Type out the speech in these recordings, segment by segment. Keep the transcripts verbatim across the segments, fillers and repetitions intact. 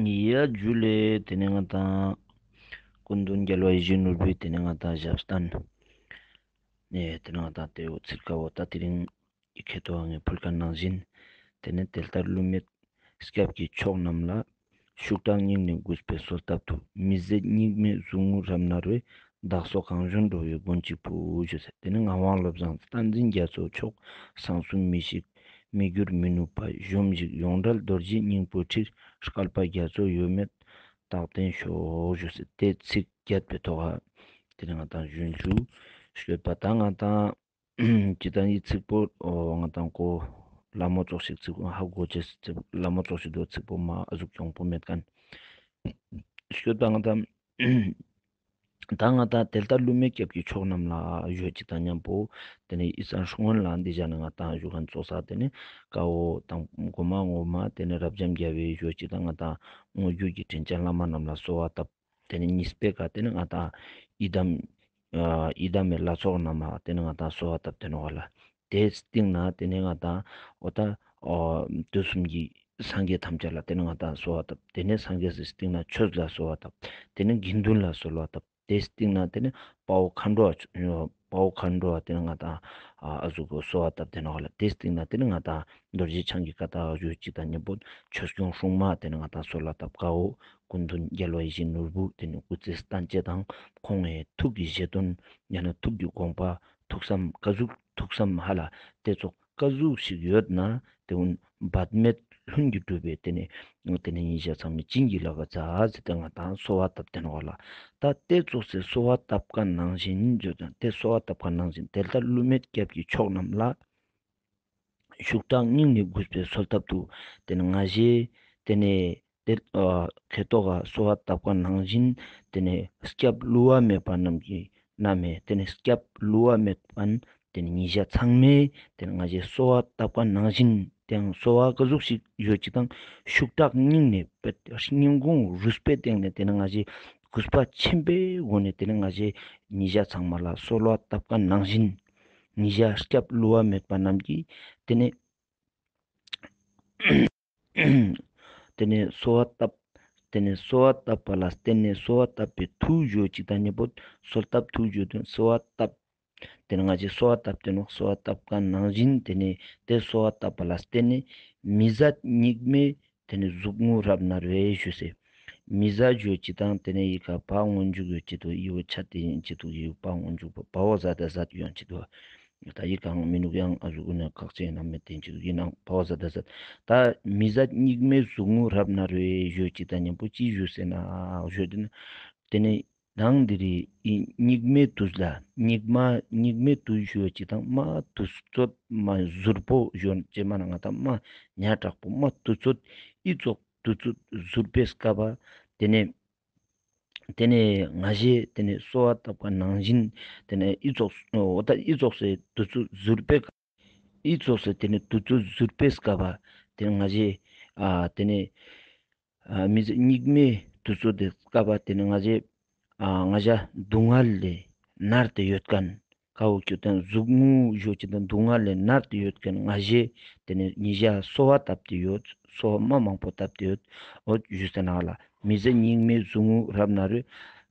ཡ་ཇུ་ལེ། ཏེ་ནེ་ང་དང་སྐུ་མདུན་རྒྱལ་བ་ཡིད་བཞིན་ནོར་བུའི་ཏེ་ནེ་ང་དང་ཞབས་བརྟན་ནེ་ཏེ་ནེ་ང་དང་ཏེ་བོ་ཚིར་ཀ་བོ་ད་དེ་རིང་ཡི་ཁེ་ཏོ་ཨ་ངས་ཕུལ་ཁན་ནང་བཞིན་ཏེ་ནེ་དེ་ལྟར་བསླུ་མེད་སྐྱབས་ཀྱི་མཆོག་རྣམས་ལ། ཤུགས་དྲག་སྙིང་ནས་གུས་པས་གསོལ་བཏབ་ཏུ། མི་བཟད་སྙིགས་མའི་ཟུག་རྔུ་རབ་མནར་བའི། བདག་སོགས་གང་བྱོན་འགྲོ་བའི་མགོན་གཅིག་པུ། ཞུས་ཟེར། ཏེ་ནེ་ངག་དབང་བློ་བཟང་བསྟན་འཛིན་རྒྱ་མཚོ་མཆོག་གསང་གསུམ་མི་ཤིགས་མི་འགྱུར་མི་ནུབ་པ། གཞོམ་གཞིག་ཡོངས་བྲལ་རྡོ་རྗེ་སྙིང་པོའི་ཁྲིར། བསྐལ་པ་རྒྱ་མཚོ་གཡོ་མེད་རྟག་བརྟན་ཤོག། ཞུས་ཟེར། ཏེ་ཚིག་བརྒྱད་པའི་ཐོག་ཏེ་ནེ་ང་དང་ཞུ་ཞུ་ཞུས་པ་ད་ང་དང་ཅི་ད་ཡི་ཚིག་པོ་ང་དང་གོ་ལ་མོ་ཙོགས་ཤིག་ཚིག་པོ་ཧ་གོ་ཅེས་ཚིག་ལ་མོ་ཙོགས་ཤིག་དོ་ཚིག་པོ་མ་ཨ་ཟུག་གྱོང་པོ་མེད་ཁན་ཞུས་པ་ང་དང་ད་ང་དང་དེ་ལྟར་བསླུ་མེད་སྐྱབས་ཀྱི་མཆོག་རྣམས་ལ་ཞུ་ཅིག་དང་མཉམ་པོ་ཏེ་ནེ་ཨི་སང་སྔོན་ལ་འདི་ཞག་ནེ་ང་དང་ཞུ་ཁན་ཙོགས་ས་ཏེ་ནེ་ཀ་བོ་དང་གོ་མ་ངོ་མ་ཏེ་ནེ་རབ་འབྱམས་རྒྱལ་བའི་ཞུ་ཅིག་དང་ང་དང་དངོས་བརྒྱུད་ཀྱི་དྲིན་ཅན་བླ་མ་རྣམས་ལ་གསོལ་བ་བཏབ། ཏེ་ནེ་གཉིས་པའི་ཀ་ཏེ་ནེ་ང་དང་ཡི་དམ་ཡི་དམ་མེ་ལྷ་ཚོགས་རྣམས་ལ་ཏེ་ནེ་ང་དང་གསོལ་བ་བཏབ་ཏེ་ནོག་ལ། ཏེའི་སྟིང་ནེ་ཏེ་ནེ་ང་དང་འོ་ད་དུས་གསུམ་གྱི་སངས་རྒྱས་ཐམས་ཅད་ལ་ཏེ་ནེ་ང་དང་གསོལ་བ་བཏབ། ཏེ་ནེ་སངས་རྒྱས་སི་སྟིང་ནེ་ཆོས་ལ་གསོལ་བ་བཏབ། ཏེ་ནེ་དགེ་འདུན་ལ་གསོལ་བ་བཏབ། ཏེའི་སྟིང་ནེ་ཏེ་ནེ་དཔའ་བོ་མཁའ་འགྲོ་བ་དཔའ་བོ་མཁའ་འགྲོ་བ་ཏེ་ནེ་ང་དང་ཨ་ཟུག་གི་གསོལ་བ་བཏབ་ཏེ་ནོག་ལ། ཏེའི་སྟིང་ནེ་ཏེ་ནེ་ང་དང་རྡོ་རྗེ་འཆང་གི་བཀའ་རྟགས་ཞུ་ཅིག་དང་མཉམ་པོ་ཆོས་སྐྱོང་སྲུང་མ་ཏེ་ནེ་ང་དང་གསོལ་བ་བཏབ། ཀ་བོ་སྐུ་མདུན་རྒྱལ་བ་ཡིད་བཞིན་ནོར་བུ་ཏེ་ནེ་སྐུ་ཚེ་བརྟན་ཅེས་དང་ཁོང་ངི་ཐུགས་ཀྱི་བཞེད་དོན་ཡང་ན་ཐུགས་ཀྱི་དགོངས་པ་ཐུགས་བསམ་ཀ་ཟུག་ཐུགས་བསམ་ཧ་ལ་ཏེ་ཙོགས་ཀ་ཟུག་ཞིག་ཡོད་ན་ཏེ་འབད་མེད་ལྷུན་གྱིས་གྲུབ་པའི་ཏེ་ནེ་ཏེ་ནེ་ཉེ་ཞ་ཚང་མས་བྱིན་གྱིས་བརླབ་པར་མཛད་ཟེར་ཏེ་ང་དང་གསོལ་བ་བཏབ་ཏེ་ནོག་ལ། ད་ཏེ་ཙོགས་སི་གསོལ་བ་བཏབ་ཁན་ནང་བཞིན་ཏེ་གསོལ་བ་བཏབ་ཁན་ནང་བཞིན་དེ་ལྟར་བསླུ་མེད་སྐྱབས་ཀྱི་མཆོག་རྣམས་ལ། ཤུགས་དྲག་སྙིང་ནས་གུས་པས་གསོལ་བཏབ་ཏུ། ཏེ་ནེ་ང་ཞེ་ཏེ་ནེ་ཏེ་ཨ་ཁེ་ཏོག་ག་གསོལ་བ་བཏབ་ཁན་ནང་བཞིན་ཏེ་ནེ་སྐྱབས་བསླུ་བ་མེད་པ་རྣམས་ཀྱི་རྣམས་མེ་ཏེ་ནེ་སྐྱབས་བསླུ་བ་མེད་པ་ཏེ་ནེ་ཉེ་ཞ་ཚང་མས་ཏེ་ནེ་ང་ཞེ་གསོལ་བ་བཏབ་ཁན་ནང་བཞིན་ཏེའང་གསོལ་བ་ཀ་ཟུག་ཞིག་ཡོད་ཅིག་དང་ཤུགས་དྲག་སྙིང་ནས་སྙིང་ཁོང་རུས་པའི་སྟེང་ནེ་ཏེ་ནེ་ང་ཞེ་གུས་པ་ཆེན་པོའི་སྒོ་ནེ་ཏེ་ནེ་ང་ཞེ་ཉེ་ཞ་ཚང་མ་ལ་གསོལ་བ་བཏབ་ཁན་ནང་བཞིན་ཉེ་ཞ་སྐྱབས་བསླུ་བ་མེད་པ་རྣམས་ཀྱིས་ཏེ་ནེ་ཏེ་ནེ་གསོལ་བ་བཏབ། ཏེ་ནེ་གསོལ་བ་བཏབ་པ་ལ་བརྟེན་ནེ་གསོལ་བ་བཏབ་པའི་མཐུ་ཞུ་ཅིག་དང་མཉམ་པོ་གསོལ་བཏབ་མཐུ་ཞུ་དོན་གསོལ་བ་བཏབ། ཏེ་ནེ་ང་ཞེ་གསོལ་བ་བཏབ་ཏེ་ནོག་གསོལ་བ་བཏབ་ཁན་ནང་བཞིན་ཏེ་ནེ་ཏེ་གསོལ་བ་བཏབ་པ་ལ་བརྟེན་ནེ་མི་བཟད་སྙིགས་མའི་ཏེ་ནེ་ཟུག་རྔུ་རབ་མནར་བའི་ཞུས་ཟེར། མི་བཟད་ཞུ་ཅིག་དང་ཏེ་ནེ་ཡི་གེ་བ་སྔོན་འཇུག་ཡོད་ཅིག་དུག་ཡི་བོ་ཆ་ཏེ་ཡིན་ཅིག་དུག་ཡི་བ་སྔོན་འཇུག་པོ་བ་བོ་ཟ་ད་ཟད་ཡོང་ཅིག་དུག་ད་ཡི་གེ་མི་ནུག་ཡང་ཨ་ཟུག་ནེ་ཁག་ཅན་ཡིན་ན་མེད་དེ་ཅིག་ཡིན་ནང་བ་བོ་ཟ་ད་ཟད། ད་མི་བཟད་སྙིགས་མའི་ཟུག་རྔུ་རབ་མནར་བའི་ཞུ་ཅིག་དང་མཉམ་པོ་ཅི་ཞུས་ཟེར་ན་ཞུ་དེ་ནེ་ཏེ་ནེ་དང་དེ་རིང་སྙིགས་མའི་དུས་ལ་སྙིགས་མ་སྙིགས་མའི་དུས་ཞུ་ཅིག་དང་མ་དུས་ཚོད་མ་ཟུར་པོ་ཞུ་ཅེས་མ་ན་ང་དང་མ་ཉག་ཕྲ་པོ་མ་དུས་ཚོད་ཨི་ཙོགས་དུས་ཚོད་ཟུར་པའི་སྐབས་པ་ཏེ་ནེ་ཏེ་ནེ་ང་ཞེ་ཏེ་ནེ་གསོལ་བ་བཏབ་ཁན་ནང་བཞིན་ཏེ་ནེ་ཨི་ཙོགས་འོ་ད་ཨི་ཙོགས་སི་དུས་ཚོད་ཟུར་པའི་ཨི་ཙོགས་སི་ཏེ་ནེ་དུས་ཚོད་ཟུར་པའི་སྐབས་པ་ཏེ་ནེ་ང་ཞེ་ཨ་ཏེ་ནེ་ཨ་མི་ཚེ་སྙིགས་མའི་དུས་ཚོད་དེ་སྐབས་པ་ཏེ་ནེ་ང་ཞེ་ཨ་ང་ཞ་སྡུག་བསྔལ་ལས་མནར་ཏེ་ཡོད་ཁན་ཀ་བོ་ཁྱོད་དང་ཟུག་རྔུ་ཞུ་ཅིག་དང་སྡུག་བསྔལ་ལས་མནར་ཏེ་ཡོད་ཁན་ང་ཞེ་ཏེ་ནེ་ཉེ་ཞ་གསོལ་བ་བཏབ་ཏེ་ཡོད། གསོལ་བ་མ་མང་པོ་བཏབ་ཏེ་ཡོད། འོ་ཞུས་ཟེར་ན་ལ་མི་བཟད་སྙིགས་མའི་ཟུག་རྔུ་རབ་མནར་བའི་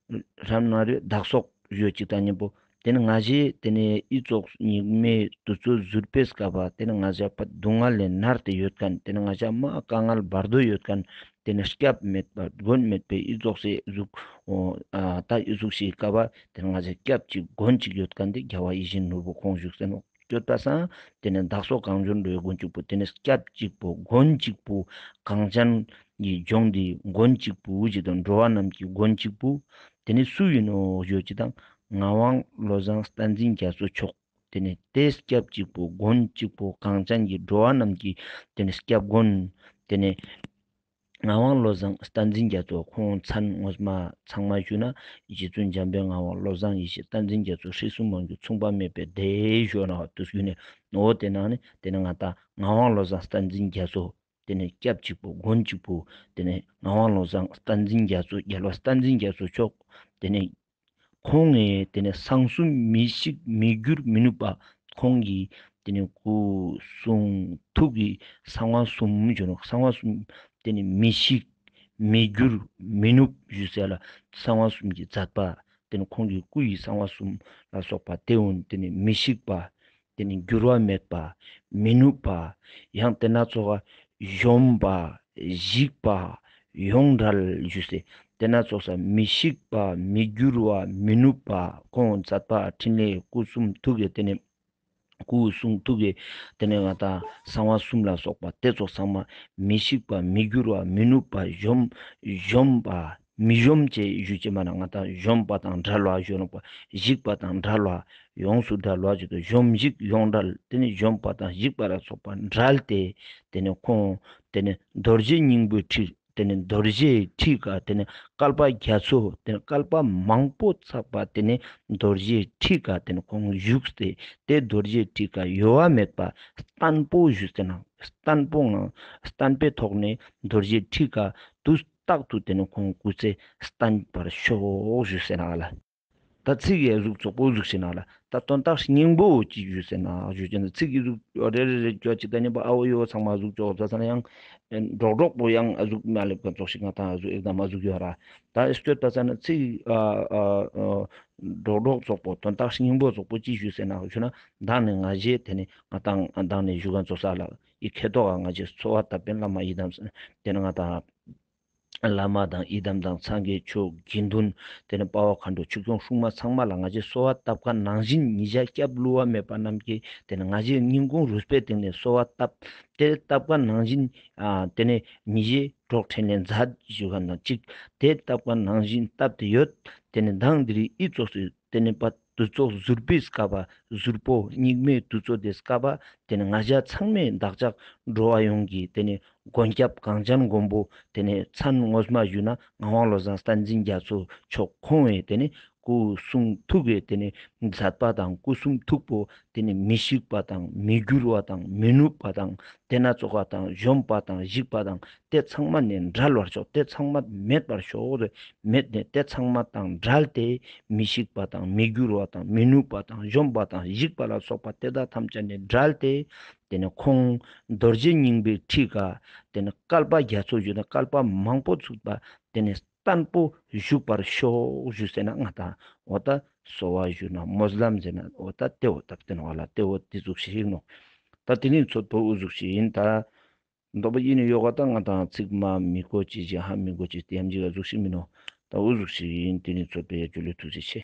རབ་མནར་བའི་བདག་སོགས་ཞུ་ཅིག་དང་མཉམ་པོ་ཏེ་ནེ་ང་ཞེ་ཏེ་ནེ་ཨི་ཙོགས་སྙིགས་མའི་དུས་ཚོད་ཟུར་པའི་སྐབས་པ་ཏེ་ནེ་ང་ཞ་པ་སྡུག་བསྔལ་ལས་མནར་ཏེ་ཡོད་ཁན་ཏེ་ནེ་ང་ཞ་མ་དཀའ་ངལ་བར་དོ་ཡོད་ཁན་ཏེ་ནེ་སྐྱབས་མེད་པ་མགོན་མེད་པའི་ཨི་ཙོགས་སི་ཟུག་འོ་ཨ་ད་ཨི་ཟུག་ཞིག་སྐབས་པ་ཏེ་ནེ་ང་ཞ་སྐྱབས་ཅིག་མགོན་ཅིག་ཡོད་ཁན་ཏེ་རྒྱལ་བ་ཡིད་བཞིན་ནོར་བུ་ཁོང་བཞུགས་སེ་ནོག་སྐྱོད་པ་སང་ཏེ་ནེ་བདག་སོགས་གང་བྱོན་འགྲོ་བའི་མགོན་གཅིག་པུ། ཏེ་ནེ་སྐྱབས་གཅིག་པུ་མགོན་གཅིག་པུ་གངས་ཅན་གྱི་ལྗོངས་འདིའི་མགོན་གཅིག་པུ་ཞུ་དང་འགྲོ་བ་རྣམས་ཀྱི་མགོན་གཅིག་པུ། ཏེ་ནེ་སུ་ཡིན་ནོག་ཞུ་ཅིག་དང་ངག་དབང་བློ་བཟང་བསྟན་འཛིན་རྒྱ་མཚོ་མཆོག་ཏེ་ནེ་ཏེ་སྐྱབས་གཅིག་པུ་མགོན་གཅིག་པུ་གངས་ཅན་གྱི་འགྲོ་བ་རྣམས་ཀྱི་ཏེ་ནེ་སྐྱབས་མགོན། ཏེ་ནེ་ངག་དབང་བློ་བཟང་བསྟན་འཛིན་རྒྱ་མཚོ་ཁོང་མཚན་ངོ་མ་ཚང་མ་ཞུ་ན་རྗེ་བཙུན་འཇམ་དཔལ་ངག་དབང་བློ་བཟང་ཡེ་ཤེས་བསྟན་འཛིན་རྒྱ་མཚོ་ཁྲི་སྲོང་ལྡང་རྒྱུ་མཚུངས་པ་མེད་པའི་སྡེ་ཞུ་ན་དུས་རྒྱུན་ནེ་འོ་ཏེ་ནང་ནེ་ཏེ་ནེ་ང་དང་ངག་དབང་བློ་བཟང་བསྟན་འཛིན་རྒྱ་མཚོ་ཏེ་ནེ་སྐྱབས་གཅིག་པུ་མགོན་གཅིག་པུ་ཏེ་ནེ་ངག་དབང་བློ་བཟང་བསྟན་འཛིན་རྒྱ་མཚོ་རྒྱལ་བ་བསྟན་འཛིན་རྒྱ་མཚོ་མཆོག་ཏེ་ནེ་ཁོང་ངི་ཏེ་ནེ་གསང་གསུམ་མི་ཤིགས་མི་འགྱུར་མི་ནུབ་པ་ཁོང་གི་ཏེ་ནེ་སྐུ་གསུང་ཐུགས་ཀྱི་གསང་བ་གསུམ་ཞུ་ནོག་གསང་བ་གསུམ་ཏེ་ནེ་མི་ཤིགས་ མི་འགྱུར་མི་ནུབ་ཞུས་ཟེར་ལ། གསང་བ་གསུམ་གྱི་མཛད་པ། ཏེ་ནེ་ཁོང་གི་སྐུ་ཡི་གསང་བ་གསུམ་ལ་སོགས་པ་ཏེ་འོ་ན་ཏེ་ནེ་མི་ཤིགས་པ། ཏེ་ནེ་འགྱུར་བ་མེད་པ། མི་ནུབ་པ། ཡང་ཏེ་ན་ཙོགས་གཞོམ་པ། ཞིག་པ། ཡོངས་བྲལ་ཞུས་ཟེར། ཏེ་ན་ཙོགས་མི་ཤིགས་པ། མི་འགྱུར་བ། མི་ནུབ་པ། ཁོང་མཛད་པ་འཕྲིན་ལས་སྐུ་གསུང་ཐུགས་ཀྱི་ཏེ་ནེ་སྐུ་གསུང་ཐུགས་ཀྱི་ཏེ་ནེ་ང་ཏང་གསང་བ་གསུམ་ལ་སོགས་པ་ཏེ་ཙོགས་ཚང་མ་མི་ཤིགས་པ། མི་འགྱུར་བ། མི་ནུབ་པ། གཞོམ་གཞོམ་པ། མི་གཞོམ་ཅེས་ཞུ་ཅེས་མ་ན་ང་ཏང་གཞོམ་པ་དང་བྲལ་བ་ཞུ་ནོག་པ། ཞིག་པ་དང་བྲལ་བ། ཡོངས་སུ་བྲལ་བ་ཞུ་དོ། གཞོམ་ཞིག་ཡོངས་བྲལ། ཏེ་ནེ་གཞོམ་པ་དང་ཞིག་པ་ལ་སོགས་པ་བྲལ་ཏེ་ཏེ་ནེ་ཁོང་ཏེ་ནེ་རྡོ་རྗེ་སྙིང་པོའི་ཁྲི། ཏེ་ནེ་རྡོ་རྗེའི་ཁྲི་ཀ་ཏེ་ནེ་བསྐལ་པ་རྒྱ་མཚོ། ཏེ་ནེ་བསྐལ་པ་མང་པོ་བསགས་པ། ཏེ་ནེ་རྡོ་རྗེའི་ཁྲི་ཀ་ཏེ་ནེ་ཁོང་བཞུགས་ཏེ་ཏེ་རྡོ་རྗེའི་ཁྲི་ཀ་གཡོ་བ་མེད་པ་བརྟན་པོ་ཞུས་ཟེར་ན། བརྟན་པོ་ངང་བརྟན་པའི་ཐོག་ནེ་རྡོ་རྗེའི་ཁྲི་ཀ་དུས་རྟག་ཏུ་ཏེ་ནེ་ཁོང་སྐུ་ཚེ་བརྟན་པར་ཤོག་ཞུས་ཟེར་ན་ལ། ད་ཚིག་གི་གཟུགས་ཙོགས་པོ་གཟུགས་ཤིག་ན་ལ། ད་དོན་དག་སྙིང་པོ་ཅི་ཞུས་ཟེར་ན་ཞུས་ཅེས་ན་ཚིག་གི་གཟུགས་རེ་རེ་རེ་ཅོ་ཅིག་ད་ནི་པ་ཨ་བོ་ཡོ་ཚང་མ་གཟུགས་ཅོ་ད་ས་ན་ཡང་འགྲོགས་འགྲོགས་པོ་ཡང་ཨ་གཟུགས་མ་ལེབ་ཀ་ཙོགས་ཤིག་ང་ཏང་ཨ་གཟུགས་ཨེག་དམ་ཨ་གཟུགས་ཡོད་ར། ད་སྐྱོད་ད་ས་ན་ཚིག་ཨ་ཨ་ཨ་འགྲོགས་འགྲོགས་ཙོགས་པོ་དོན་དག་སྙིང་པོ་ཙོགས་པོ་ཅི་ཞུས་ཟེར་ན་ཞུ་ན། མདང་ནེ་ང་ཞེ་ཏེ་ནེ་ང་ཏང་མདང་ནེ་ཞུ་ག་ཙོགས་ས་ལ་ཨི་ཁེ་ཏོག་ག་ང་ཞེ་གསོལ་བ་བཏབ་པའི་བླ་མ་ཡི་དམ་ཏེ་ནེ་ང་ཏང་བླ་མ་དང་ཡི་དམ་དང་སངས་རྒྱས་ཆོས་དགེ་འདུན་ཏེ་ནེ་དཔའ་བོ་མཁའ་འགྲོ་ཆོས་སྐྱོང་སྲུང་མ་ཚང་མ་ལ་ང་ཞེ་གསོལ་བ་བཏབ་ཁན་ནང་བཞིན་ཉེ་ཞ་སྐྱབས་བསླུ་བ་མེད་པ་རྣམས་ཀྱིས་ཏེ་ནེ་ང་ཞེ་སྙིང་ཁོང་རུས་པའི་གཏིང་ནེ་གསོལ་བ་བཏབ། ཏེ་བཏབ་ཁན་ནང་བཞིན་ཨ་ཏེ་ནེ་ཉེ་ཞའི་གྲོགས་འཕྲིན་ལས་མཛད་ཞུ་ཁན་དང་གཅིག་ཏེ་བཏབ་ཁན་ནང་བཞིན་བཏབ་སྟེ་ཡོད། ཏེ་ནེ་མདང་འདི་རིང་ཨི་ཙོགས་སུ་ཏེ་ནེ་པ་དུས་ཚོད་ཟུར་པའི་སྐབས་པ་ཟུར་པོ་སྙིགས་མའི་དུས་ཚོད་དེ་སྐབས་པ་ཏེ་ནེ་ང་ཞ་ཚང་མས་བདག་ཅག་འགྲོ་བ་ཡོངས་ཀྱི་ཏེ་ནེ་མགོན་སྐྱབས་གངས་ཅན་མགོན་པོ་ཏེ་ནེ་མཚན་ངོ་མ་ཞུ་ན་ངག་དབང་བློ་བཟང་བསྟན་འཛིན་རྒྱ་མཚོ་མཆོག་ཁོང་ངི་ཏེ་ནེ་སྐུ་གསུང་ཐུགས་ཀྱི་ཏེ་ནེ་མཛད་པ་དང་སྐུ་གསུང་ཐུགས་པོ་ཏེ་ནེ་མི་ཤིགས་པ་དང་མི་འགྱུར་བ་དང་མི་ནུབ་པ་དང་ཏེ་ན་ཙོགས་པ་དང་གཞོམ་པ་དང་ཞིག་པ་དང་ཏེ་ཚང་མ་ནེ་བྲལ་བར་ཤོག་ཏེ་ཚང་མ་མེད་པར་ཤོག་མེད་ནེ་ཏེ་ཚང་མ་དང་བྲལ་ཏེ་མི་ཤིགས་པ་དང་མི་འགྱུར་བ་དང་མི་ནུབ་པ་དང་གཞོམ་པ་དང་ཞིག་པ་ལ་སོགས་པ་ཏེ་དག་ཐམས་ཅད་ནེ་བྲལ་ཏེ་ཏེ་ནེ་ཁོང་རྡོ་རྗེ་སྙིང་པོའི་ཁྲི་ཀ་ཏེ་ནེ་བསྐལ་པ་རྒྱ་མཚོ་ཞུ་ན་བསྐལ་པ་མང་པོ་ཚུགས་པ་ཏེ་ནེ་བརྟན་པོ་བཞུགས་པར་ཤོག་ཞུས་ཟེར་ན་ང་ཏང་འོ་ད་གསོལ་བ་ཞུ་ན་སྨོན་ལམ་ཟེར་ན་འོ་ད་ཏེ་འོ་ད་ཏེ་ནོག་ལ་ཏེ་འོ་ཏེ་ཟུག་ཤིག་ནོག་ད་ཏེ་ནེ་ཚོད་པོ་འུ་ཟུག་ཤིག་ཨིན། ད་མདོ་པ་ཨིན་ནི་ཡོག་ག་ད་ང་ཏང་ཚིག་མ་མི་གོ་ཅི་ཞིག་ཧ་མི་གོ་ཅི་ཏེ་ཡམ་ཅིག་ག་ཟུག་ཤིག་མི་ནོག་ད་འུ་ཟུག་ཤིག་ཨིན། ཏེ་ནེ་ཚོད་པོ་ཡ་ཇུ་ལེ་ཐུགས་རྗེ་ཆེ།